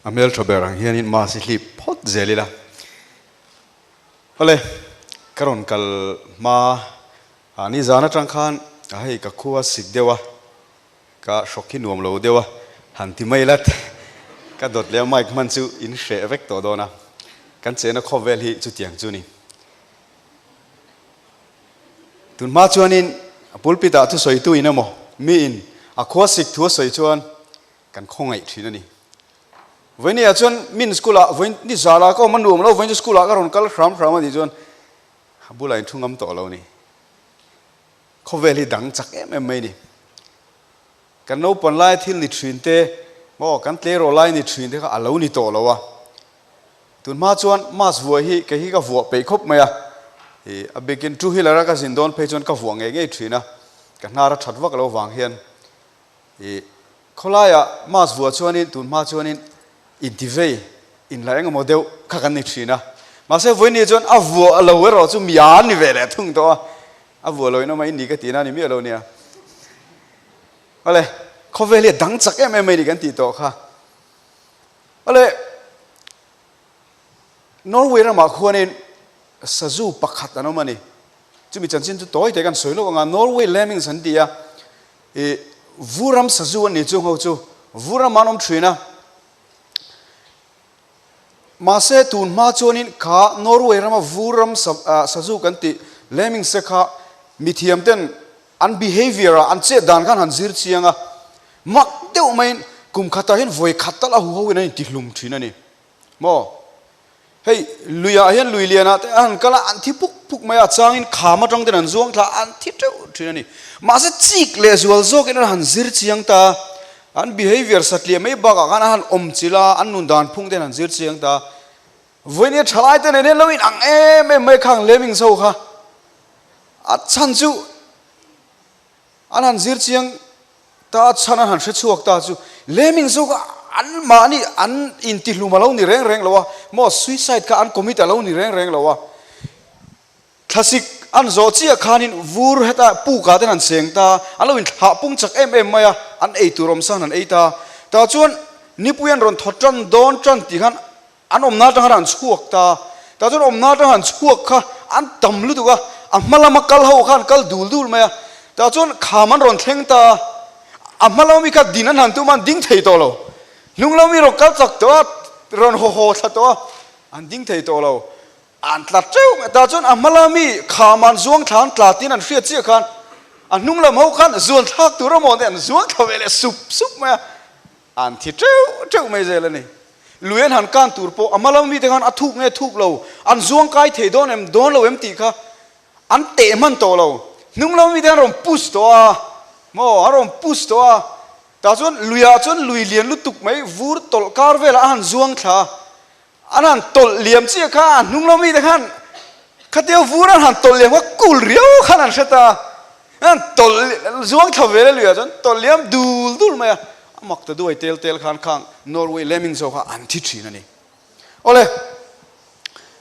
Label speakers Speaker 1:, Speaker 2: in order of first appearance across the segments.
Speaker 1: A hmeltha ber ang hianin mask hi hlip phawt zel ila. Awle, ka rawn kal hma a nizan atang khan hei ka khua sik deuh a, ka hrawk hi nuam lo deuh a, han ti mai lat. Ka dawt leh a mic hman chu in hreh vek tawh dawn a, kan chena khawvel hi chutiang chu ni. Tun hma chuanin pulpit ah thusawitu in emaw mi in a khua sik thu a sawi chuan kan khawngaih thin a ni. Vawiin ah chuan min school ah vawiin ni zal ah ka awm a nuam lo vawiin chu school ah ka rawn kal hram hram a nih chuan a bulah in thu ngam tawh lo a ni. Khawvel hi dang chak em em mai a ni. Kan naupan lai thil ni thin te maw kan tleirawl lai ni thin te kha a lo ni tawh lo a. Tun hma chuan mask vuah hi kei hi ka vuah peih khawp mai a, ih a bikin two wheeler a ka zin dawn phei chuan ka vuah ngei ngei thin a, ka hnar a that vak lo vang hian ih khawlaiah mask vuah chuanin tun hma chuanin intivei inla engemaw deuh kha kan ni thin a, mahse vawiin chuan a vuah lo erawh chu mi an ni ve leh thung tawh a, a vuah lo in awm a in ni ka tihna a ni miah lo nia. Awle, khawvel hi a dang chak em em mai ni kan tih tawh kha. Awle, Norway ramah khuanin sazu pakhat an awm a ni. Chumi chanchin chu tawi te kan sawi lawk anga Norway lemmings an ti a, ih vuram sazu an ni chung ho chu vuram an awm thin a. Mahse tun hma chuanin kha Norway rama vuram sazu kan tih lemmings te kha mithiam ten An behaviour ah an chet dan khan han zir chiang a, mak deuh maiin kum khatah hian vawi khat tal a huho in an intihlum thin a ni. Maw? Hei luiah hian lui lianah te an han kal a, an thi puk puk mai a, changin kham atang ten an zuang thla a, an thi teuh thin a ni. Mahse chik leh zual zawkin an han zir chiang ta a, an behaviour satliah mai bakah khan an han awm chilh a, an nun dan phung ten han zir chiang ta a. Vawinia thalai te nen hian lo inang em em mai khang leming zo kha. A chhan chu an han zir chiang ta, a chhan an han hre chhuak ta chu leming zo kha an mahni an intihlum a lo ni reng reng lo a, maw suicide kha an commit a lo ni reng reng lo a. Thlasik an zawh chiah khanin vur heta pukah ten an cheng ta, an lo inthlah pung chak em em mai a, an ei tur awm san an ei ta. Tah chuan nipui an rawn thaw tan dawn tan tih khan An awmna atang khan an chhuak ta. Tah chuan awmna atang han chhuak kha an tam lutuk a, a hma lama kal ho khan kal dul dul mai a. Tah chuan kham an rawn thleng ta a, a hma lama mi kha din an han tum a, an ding thei tawh lo. Hnung lama mi rawn kal chak tawh a, rawn haw haw thla tawh a, an ding thei tawh lo. An tla teuh mai. Tah chuan a hma lama mi kham an zuang thla an tla tiin an hriat chiah khan a hnung lam ho khan zuan thlak tur a maw te an zuang thla ve leh sup sup mai a. An thi teuh teuh mai zel a ni. Lui an han kan tur pawh a hma lam mite khan a thuk nge thuk lo, an zuang kai thei dawn em dawn lo em tih kha an teh hman tawh lo. Hnung lam mite an rawn push tawh a, maw an rawn push tawh a, tah chuan luiah chuan lui lian lutuk mai vur tawlh kar velah a han zuang thla a, an han tawlh liam chiah kha a hnung lam mite khan khatia vur an han tawlh liam kha kul riau khan an hre ta a, an tawlh zuang thla vel a luiah chuan tawlh liam dul dul mai a, a mak ta duai tel tel khan khang Norway leming zawk kha an thi thin a ni. Awle,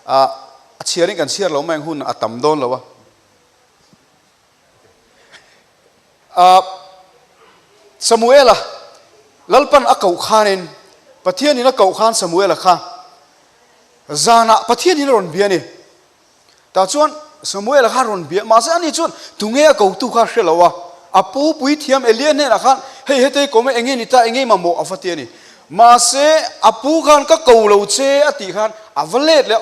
Speaker 1: ah a chhiarin kan chhiar lo mai ang hun a tam dawn lo a. Ah Samuela Lalpan a koh khanin Pathianin a koh khan Samuela kha zanah Pathianin a rawn bia a ni. Tah chuan Samuela kha a rawn bia mahse ani chuan tunge a kotu kha a hre lo a, a pu puithiam Elia hnenah khan hei hetei kawm e enge ni ta enge mamawh a va ti a ni. Mahse a pu khan ka ko lo che a tih khan a va let leh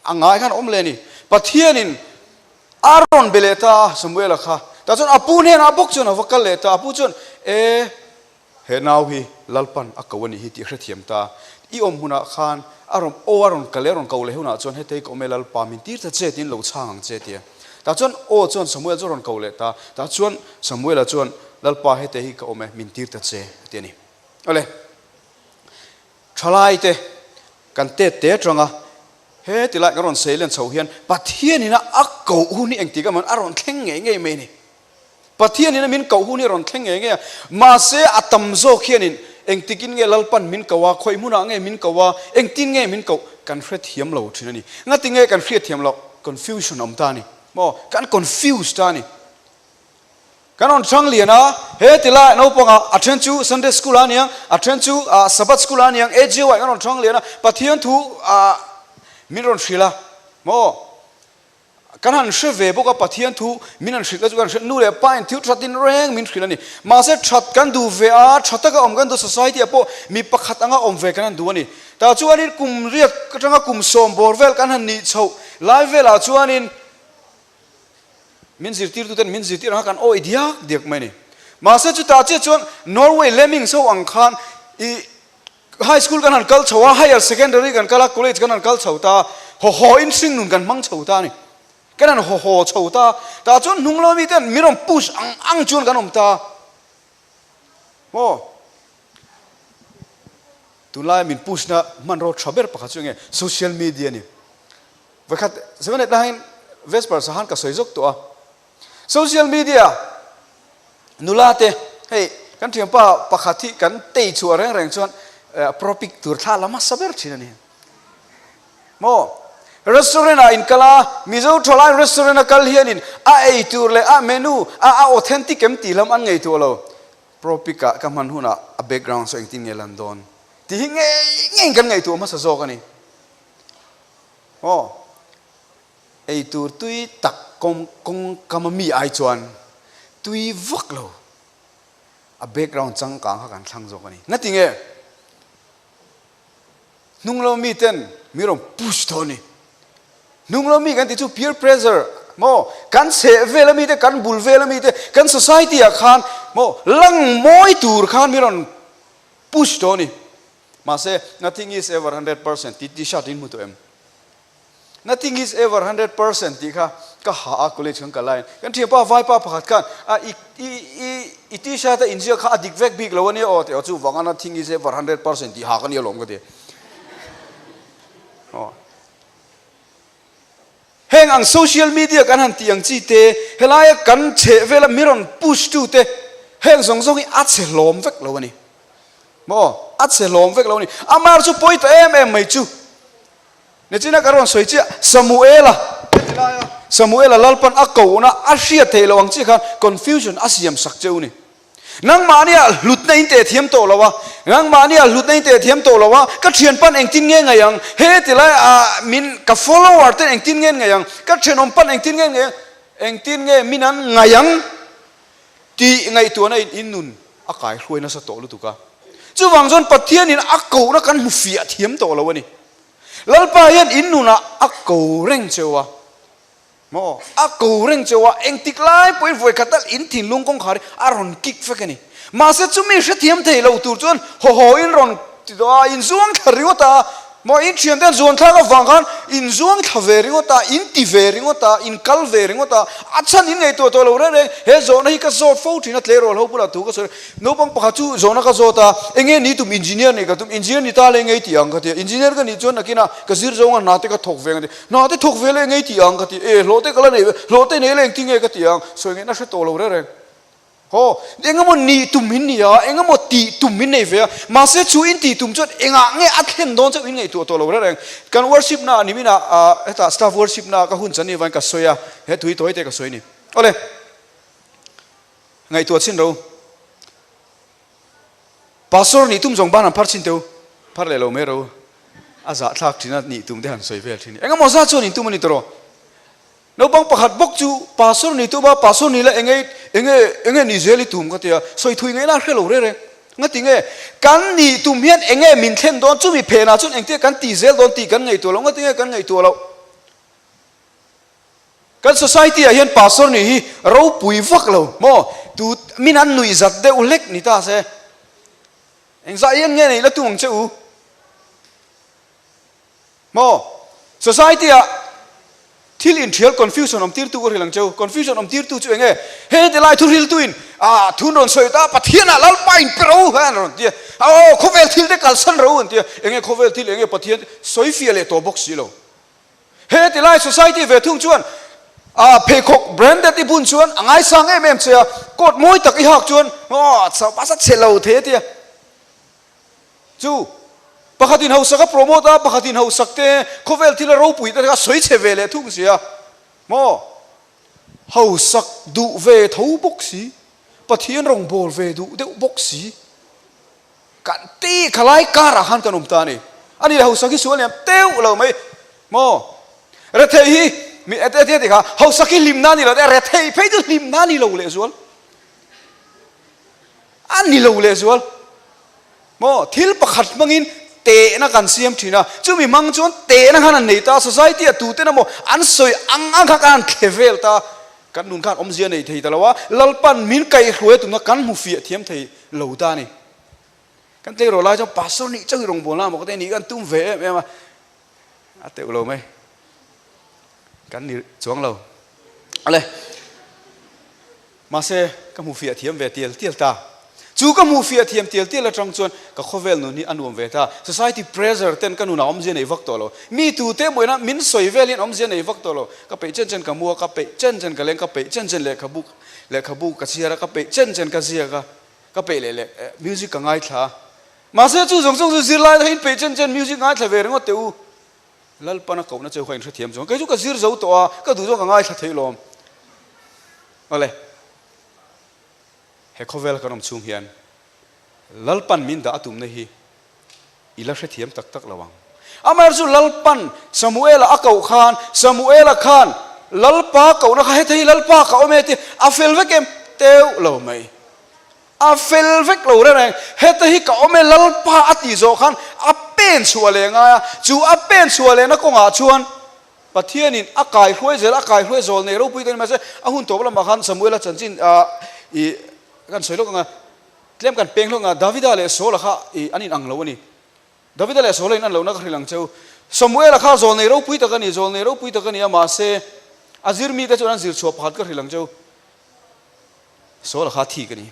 Speaker 1: a ngai khan a awm leh a ni. Pathianin A rawn be leh ta a, Samuela kha. Tah chuan a pu hnenah bawk chuan a va kal leh ta. A pu chuan, E, he nau hi Lalpan a ko a nih hi tih hrethiam ta. I awm hunah khan a rawn, aw a rawn kal e, a rawn ko leh hunah chuan hetei ka awm e Lalpa, min tir ta che tiin lo chhang ang che tia. Tah chuan aw chuan Samuel chu a rawn ko leh ta. Tah chuan Samuela chuan, Lalpa hetei hi ka awm e, min tir ta che a ti a ni. Awle, Thalaite kan tet te atanga He tilai kan rawn sei len chho hian Pathianin a a koh hun hi engtik emaw a rawn thleng ngei ngei mai a ni. Pathianin a min koh hun hi a rawn thleng ngei ngei a, mahse a tam zawk hianin engtikin nge Lalpan min koh a, khawi hmunah nge min koh a, engtin nge min koh kan hrethiam lo thin a ni. Ngati nge kan hriatthiam loh? Confusion a awm ta a ni. Maw? Kan confused ta a ni. Kan rawn hrang lian a, he ti lai naupangah a then chu Sunday School ah a niang, a then chu Sabbath School ah a niang, AGO ah kan rawn hrang lian a, Pathian thu min rawn hrilh a, maw? Kan han hre ve bawk a, Pathian thu min han hrilh te chu kan hre, nu leh pa in thil that in reng min hrilh a ni. Mahse that kan duh ve a, tha taka awm kan duh, society ah pawh mi pakhat anga awm ve kan han duh a ni. Tah chuanin kum riat atanga kum sawm bawr vel kan han nih chhoh lai velah chuanin, Min zirtirtuten min zirtir ang kha kan awih diak diak mai a ni. Mahse chutah chiah chuan Norway Lemmings ho ang khan i high school kan han kal chho a, higher secondary kan kal a, college kan han kal chho ta a, haw haw in hring nun kan hmang chho ta a ni. Kan han haw haw chho ta a, tah chuan hnung lama miten min rawn push ang ang chuan kan awm ta a. Maw? Tunlaia min push na hmanraw tha ber pakhat chu enge social media a ni. Vawikhat seven eight lahin Vesper sahan ka sawi zawk tawh a. Social media nula te hei kan thianpa pakhat hi kan tei chhuah reng reng chuan propic tur thla la hmasa ber thin a ni. Maw? Restaurant ah in kal a, Mizo thalai restaurant a kal hianin a ei tur leh a menu a a authentic em tih lam an ngaihtuah lo. Propic ah ka hman hunah a background saw engtin nge lan dawn tih hi ngei ngeiin kan ngaihtuah hmasa zawk a ni. Aw, ei tur tui tak kawng kawngkam a mi ai chuan tui vak lo a background changkang kha kan thlang zawk a ni. Ngati nge? Hnung lo mi ten mi rawn push tawh a ni. Hnung lo mi kan tih chu peer pressure maw kan chheh vel a mi te kan bul vel a mi te kan society ah khan maw lang mawi tur khan mi rawn push tawh a ni. Mahse, nothing is ever 100% tih t-shirt in hmu tawh em? Nothing is ever 100% tih kha ka ha a college kan kal laiin kan thianpa vaipa pakhat khan a i i i i t-shirt a inziak kha a dik vek bik lo ania aw tih aw chuvanga nothing is ever 100% tih ha ka nia lawm ka ti. Aw. Heng ang social media kan han tih ang chi te, helaia kan chheh vela mi rawn push tu te, heng zawng zawng hi a chhe hlawm vek lo a ni. Maw? A chhe hlawm vek lo a ni. Amar chu pawi ta em em mai chu. Nichina ka rawn sawi chiah, Samuela heti laia Samuela Lalpan a kohna a hriat theih loh ang chiah khan confusion a siam sak cheu ni. Nangmahnia hlutna in teh thiam tawh lo a, nangmahnia hlutna in teh thiam tawh lo a, ka thianpan engtin nge ngaih ang, heti lai ah min ka follower ten engtin nge ngaih ang, ka thenawm pan engtin nge ngaih ang, engtin nge min an ngaih ang tih ngaihtuahna in in nun a kai hruai nasa tawh lutuk a. Chuvang chuan Pathianin a kohna kan hmu fiah thiam tawh lo a ni. Lalpa hian in nunah a ko reng cheu a. Maw? A ko reng cheu a, engtik lai pawhin vawikhat tal in thinlung kawngkhar hi a rawn kik vek a ni. Mahse chumi hrethiam thei lo tur chuan haw haw in rawn ti tawh a, in zuang thla ringawt a, maw in thiante an zuan thlak avang khan in zuang thla ve ringawt a, in ti ve ringawt a, in kal ve ringawt a, a chhan in ngaihtuah tawh lo reng reng. He zawhna hi ka zawt fo thin a, tleirawl ho bulah thu ka sawi. Naupang pakhat chu zawhna ka zawt a, enge ni tum engineer nih ka tum, engineer ni ta le ngei tih ang ka ti a, engineer ka nih chuan nakinah ka zir zawng a hna te ka thawk ve ang a ti, hna te thawk ve le ngei tih ang ka ti, e hlawh te ka la nei ve, hlawh te nei le engtin nge ka ti ang, sawi ngaihna hre tawh lo reng reng. Haw, engemaw nih tum in ni a, engemaw tih tum in nei ve a, mahse chu in tih tum chuan engah nge a thlen dawn chauh in ngaihtuah tawh lo reng reng. Kan worship na ah nimin ah, ah hetah staff worship na ah ka hun chan ni avangin ka sawi a, he tui tawi te ka sawi a ni. Awle. Ngaihtuah chin ro. Pastor nih tum zawng ban an phar chin teu. Phar leh lo mai ro. A zahthlak thin a nih tum te han sawi vel thin. Engemaw zat chuan in tum a ni tawh ro. Naupang pakhat bawk chu pastor nih tum a, pastor nih la enge enge enge nih zel i tum ka ti a. Sawi thui ngaihna a hre lo reng reng. Ngati nge? Kan nih tum hian enge min thlen dawn chumi phenah chuan engtia kan tih zel dawn tih kan ngaihtuah lo. Ngati nge kan ngaihtuah loh? Kan society ah hian pastor nih hi ropui vak lo maw? Tu min an nuih zat deuh hlek ni ta se. Engzah hian nge neih la tum ang che u? Maw? Society ah thil inthial confusion awm tirtu ka hrilh ang che u. Confusion awm tirtu chu enge? He ti lai thu hriltu in ah thun rawn sawi ta Pathian ah Lalpa in pe ro hian rawn ti a. Aw khawvel thil te kalsan ro an ti a. Enge khawvel thil enge Pathian sawi fiah leh tawh bawk si lo. He ti lai society ve thung chuan ah pheikhawk branded i bun chuan a ngaisang em em che a, coat mawi tak i hak chuan aw a chhe lo thei a tia. Chu pakhatin hausak a promote a, pakhatin hausak te khawvel thil a ropui te kha a sawi chhe ve leh thung si a maw? Hausak duh ve tho bawk si. Pathian rawngbâwl ve duh deuh bawk si. Kan ti khalai karah khan kan awm ta a ni. A ni le hausak hi sual niam teuh lo mai maw? Rethei hi mi ete ete ti kha hausak hi hlimna a ni lo te rethei phei chu hlimna a ni lo lehzual. A ni lo lehzual maw? Thil pakhat hmangin tehna kan siam thin a, chumi hmang chuan tehna khan an nei ta, society ah tuten emaw an sawi ang ang kha kan han thle vel ta. Kan nun khan awmzia nei thei ta lo a, Lalpan min kaihhruai tumna kan hmu fiah thiam thei lo ta a ni. Kan tleirawl lai chuan pastor nih chauh hi rawngbawlna maw ka ti a nih kan tum ve em em a, a teuh lo mai. Kan ni chuang lo. Ale, mahse ka hmu fiah thiam ve tial tial ta. Chu ka hmuh fiah thiam tial tial atang chuan ka khawvel nun hi a nuam ve ta. Society pressure ten ka nunah awmzia nei vak tawh lo. Mi tute mawina min sawi vel hian awmzia nei vak tawh lo. Ka peih chen chen ka mu a, ka peih chen chen ka leng, ka peih chen chen lehkhabu lehkhabu ka chhiar a, ka peih chen chen ka ziak a, ka peih leh leh music ka ngaithla a. Mahse chu zawng zawng chu zirlai te kha in peih chen chen music ngaithla ve ringawt teh u. Lalpana kohna cheu kha in hrethiam chuang. Kei chu ka zir zo tawh a, ka duh zawng ka ngaithla thei lawm. Awle. He khawvel kan awm chhung hian Lalpan min dah a tumna hi i la hrethiam tak tak lo ang. Amaherawhchu chu Lalpan Samuela a koh khan, Samuela khan Lalpa kohna kha heta hi Lalpa ka awm e tih a fel vek em? Teuh lo mai. A fel vek lo reng reng. Heta hi ka awm e Lalpa a tih zawh khan a pen chhuah leh ngai a, chu a pen chhuah lehna kawngah chuan Pathianin a kaihruai zel, a kaihruai zawl nei ropui ta ni mahse a hun tawp lamah khan Samuela chanchin i kan sawi lawk ang a, tlem kan peng hlawk ang a, Davida leh Saula kha i an inang lo a ni. Davida leh Saula in an lohna ka hrilh ang cheu. Samuela kha zawl nei ropui tak a ni, zawl nei ropui tak a ni a, mahse a zir mite chuan an zir chhuah pakhat ka hrilh ang cheu. Saula kha thik a ni.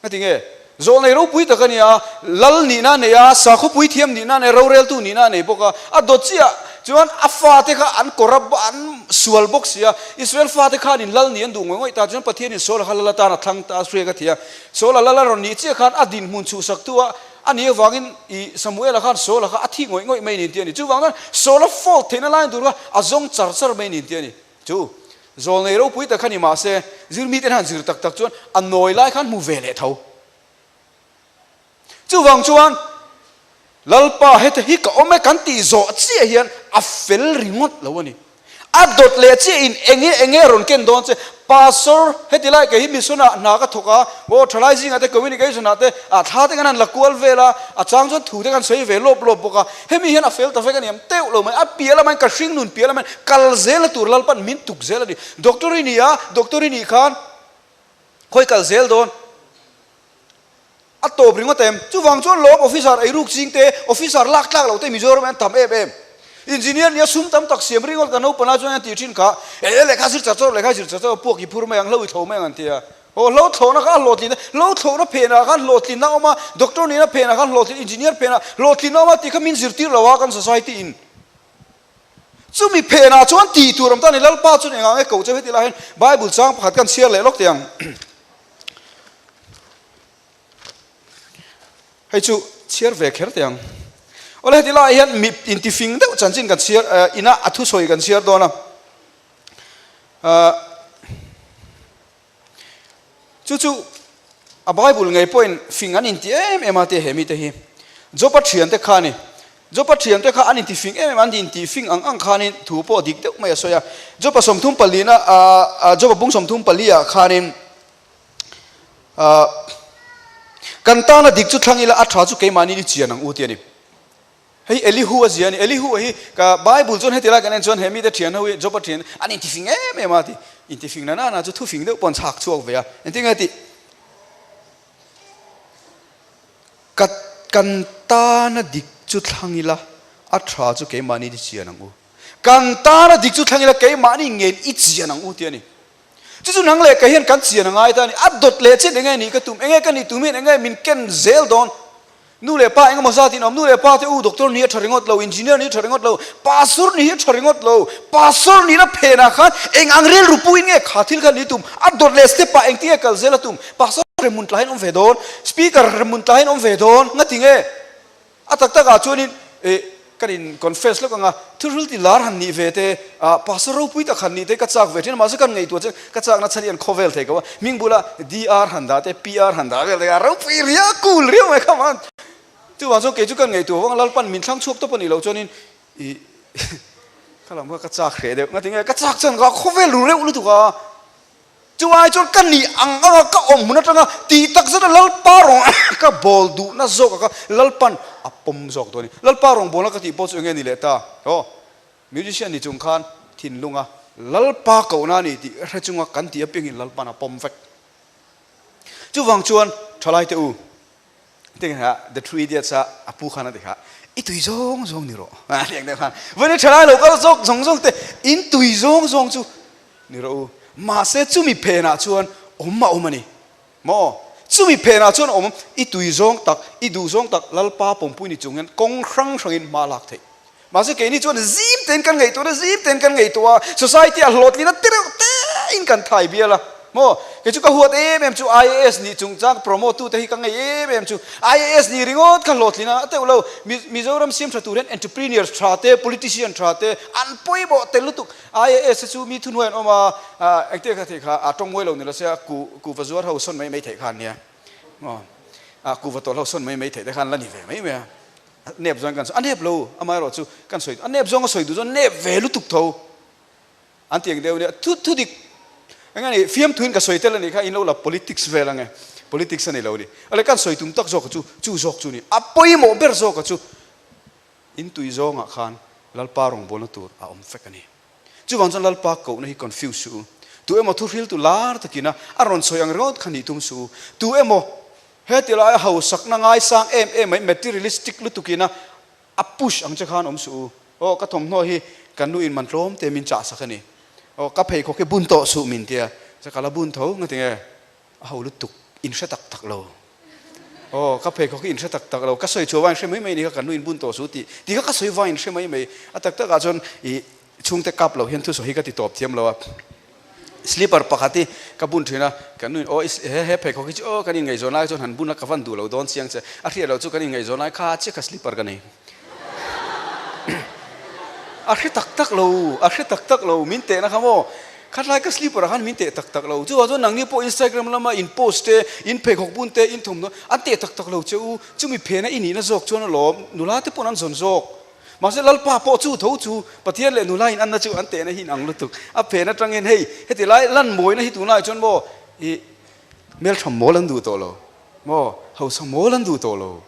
Speaker 1: Heti nge? Zawlnei ropui tak a ni a, lal nihna a nei a, sakhawpui thiam nihna a nei a, roreltu nihna a nei bawk a. A dawt chiah chuan a fate kha an kawr a, an sual bawk si a. Israel fate khanin lal nih an duh ngawih ngawih ta chuan Pathianin Saula kha lal atan a thlang ta a, hriak a ti a. Saula lal a rawn nih chiah khan a dinhmun chhuhsaktu a a nih avangin i Samuela khan Saula kha a thi ngawih ngawih mai niin tih a ni. Chuvang chuan Saula fault theihna lai tur kha a zawng char char mai niin tih a ni. Chu zawlnei ropui tak kha ni mahse, zirmite han zir tak tak chuan a nawi lai khan hmu ve leh tho. Chuvang chuan Lalpa heta hi ka awm e kan tih zawh chiah hian a fel ringawt lo a ni. A dawt leh chiah in enge enge a rawn ken dawn che. Pastor, heti lai kei hi mission ah hna ka thawk a, aw thalai zingah te communication ah te ah thla te kan han la kual vel a, a chang chuan thu te kan sawi ve lawp lawp bawk a. Hemi hian a fel ta vek a ni am teuh lo mai, a piah lamain ka hring nun piah lamain kal zel a tur Lalpan min tuk zel a ni. Doctor i ni a, doctor i nih khan khawi kal zel dawn a tawp ringawt em? Chuvang chuan lawm officer eiruk ching te, officer lak tlak loh te Mizoram ah hian tam em em. Engineer nia sum tam tak siam ringawt kan naupang lai chuan an tih thin kha, e lehkha zir char char, lehkha zir char char puak i phur mai ang, hlo i thlo mai ang an ti a. Aw hlo thlawhna kha a hlawhtlin a, hlo thlawhna phenah khan hlawhtlinna a awm a, doctor nihna phenah khan hlawhtlin, engineer phenah hlawhtlinna a awm a tih kha min zirtir lo a kan society in. Chumi phenah chuan tih tur awm ta a ni, Lalpa chuan engah nge ko cheu heti lai hian Bible chang pakhat kan chhiar leh lawk teh ang. Hei chu chhiar ve kher teh ang. Awle heti lai hian mi intifing deuh chanchin kan chhiar, ina a thusawi kan chhiar dawn a. Chu chu a Bible ngei pawhin fing an inti em em a tia he mite hi. Job-a thiante kha a ni. Job-a thiante kha an inti fing em em a, an inti fing ang ang khanin thu pawh dik deuh mai a sawi a. Job-a 34 na Job-a bung 34 ah khanin kan tana dik chu thlang ila a tha chu keimahni i chian ang u tia a ni. Hei Elihu a zia a ni. Elihu a hi ka Bible chuan heti lai kan en chuan he mite thian ho hi Job-a thian an intifing em em a ti. Intifing na nana chu thufing deuh pawh an chhak chhuak ve a. Engtin nge tih? Ka kan tana dik chu thlang ila a tha chu keimahni i chian ang u. Kan tana dik chu thlang ila keimahni ngen i chian ang u tih a ni. Chu chu nang leh kei hian kan chian a ngai ta a ni. A dawt leh chian enge nih ka tum, enge ka nih tum hian enge min ken zel dawn. Nu leh pa engemaw zat in awm, nu leh pa te u doctor ni a tha ringawt lo, engineer ni a tha ringawt lo, pastor ni hi a tha ringawt lo, pastor nihna phenah khan eng ang rilru puin nge kha thil kha ni tum, a dawt leh step ah engtin nge kal zel a tum, pastor remhmun tlahin awm ve dawn, speaker remhmun tlahin awm ve dawn, ngati nge? A tak takah chuanin eh. kan in confess lawk anga thuhril ti lar han nih ve te, ah pastor ropui tak han nih te ka chak ve thin a, mahse kan ngaihtuah chuan ka chakna chhan hi an khawvel thei ko a, hming bula DR han dah te, PR han dah vel te kha ropui riau, cool riau mai kha man. Chuvang chuan kei chu kan ngaihtuah vang a Lalpan min thlang chhuak tawp a nih loh chuanin i kha lam kha ka chak hreh deuh, ngatinge ka chak chuan ka khawvel ru reuh lutuk a. Chu ai chuan ka nih ang anga ka awm hmun atanga tih tak zeta Lalpa rawng ka bawl duhna zawk a kha Lalpan a pawm zawk dawn a ni. Lalpa rawng bawlna ka tih pawh chu enge ni leh ta? Aw, musician ni chung khan thinlunga Lalpa kohna a ni tih hre chunga kan tih apiangin Lalpan a pawm vek. Chuvang chuan thalaite u, Ti kha The True Idiots a a pu khan a ti kha, I tui zawng zawng ni rawh. A ti ang deuh khan. Vawiin tha lai lo kal zawk zawng zawng te in tui zawng zawng chu ni rawh u. Mahse chumi phenah chuan awm a awm a ni. Maw? Chumi phenah chuan awm i tui zawng tak, i duh zawng tak Lalpa pawmpui ni chung hian kawng hrang hrangin hma lak theih. Mahse keini chuan zim tein kan ngaihtuah a, zim tein kan ngaihtuah a, society ah hlawhtlin a ti reuh tein kan thai bial a. Maw? Kei chu ka huat em em chu IAS nih chungchang promote tute hi ka ngei em em chu. IAS nih ringawt kha hlawhtlin a teuh lo. Mizoram siam tha tur hian entrepreneurs tha te, politician tha te an pawimawh tel lutuk. IAS te chu mi thuhnuai an awm a, engtia kha thei kha a tawng mawi lo ni lo se a kuhva zuar ho sawn mai mai theih kha an nia. Maw? Kuhva tawlh ho sawn mai mai theih te kha an la ni ve mai mai a. A nep zawng kan sawi, a nep lo, amaherawh chu kan sawi, a nep zawng a sawi duh chuan nep ve lutuk tho an ti ang deuh nia, thu thu dik eng a ni, fiamthuin ka sawi tel a nih kha in lo la politics vel ang e, politics a ni lo ni, ale kan sawi tum tak zawk chu chu zawk chu ni, a pawimawh ber zawk a chu in tui zawngah khan Lalpa rawngbawlna tur a awm vek a ni. Chuvang chuan Lalpa kohna hi confuse suh u, tu emaw thuhriltu lar takina a rawn sawi ang ringawt kha nih tum suh u, tu emaw Heti laia hausakna ngaisang em em mai materialistic lutukin a a push ang che khan awm suh u. Aw ka thawmhnaw hi ka nu in man tlawm te min chahsak a ni. Aw ka pheikhawk hi bun tawh suh min tia. Chuan ka la bun tho nga tinge a ho lutuk in hre tak tak lo. Aw ka pheikhawk hi in hre tak tak lo. Ka sawi chhuah vangin hre mai mai ni kha ka nu in bun tawh suh tih tih kha ka sawi vangin hre mai mai. A tak takah chuan ih chhungte kap lo hian thusawi hi ka ti tawp thiam lo a. Slipper pakhat hi ka bun thin a, kan nuin aw he he pheikhawk hi chu aw kan inngaihzawn lai chuan han bun a ka van duh lo dawn chiang che, a hriat loh chu kan inngaihzawn lai kha chiah kha slipper ka nei. A hre tak tak lo, a hre tak tak lo, min tehna kha maw, khatlai ka slipper ah khan min teh tak tak lo, chuvang chuan nangni pawh Instagram lama in post te, in pheikhawk bun te, in thawmhnaw an teh tak tak lo che u, chumi phena i nihna zawk chuan alawm, nula te pawn an zawn zawk. Mahse Lalpa pawh chu tho chu Pathian leh nula in anna chu an tehna hi in ang lutuk. A phen atangin hei heti lai lan mawina hi tunlai chuan maw i hmeltha mawl an duh tawh lo maw, hausa mawl an duh tawh lo,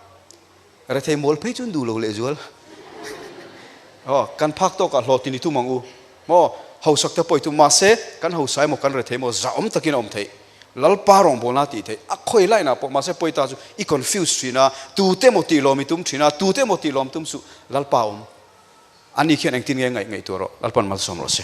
Speaker 1: rethei mawl phei chu an duh lo lehzual. Aw kan phak tawkah hlawhtlin i tum ang u maw, hausak te pawh i tum mahse kan hausa emaw kan rethei emaw zahawm takin a awm theih. Lalpa rawngbawlna tih theih a khawi lainah pawh mahse pawi ta chu i confuse thin a, tute emaw tih lawm i tum thin a, tute emaw tih lawm tum suh, Lalpa awm. Ani khian engtin nge ngaih ngaihtuah rawh, Lalpa'n malsawm rawh se.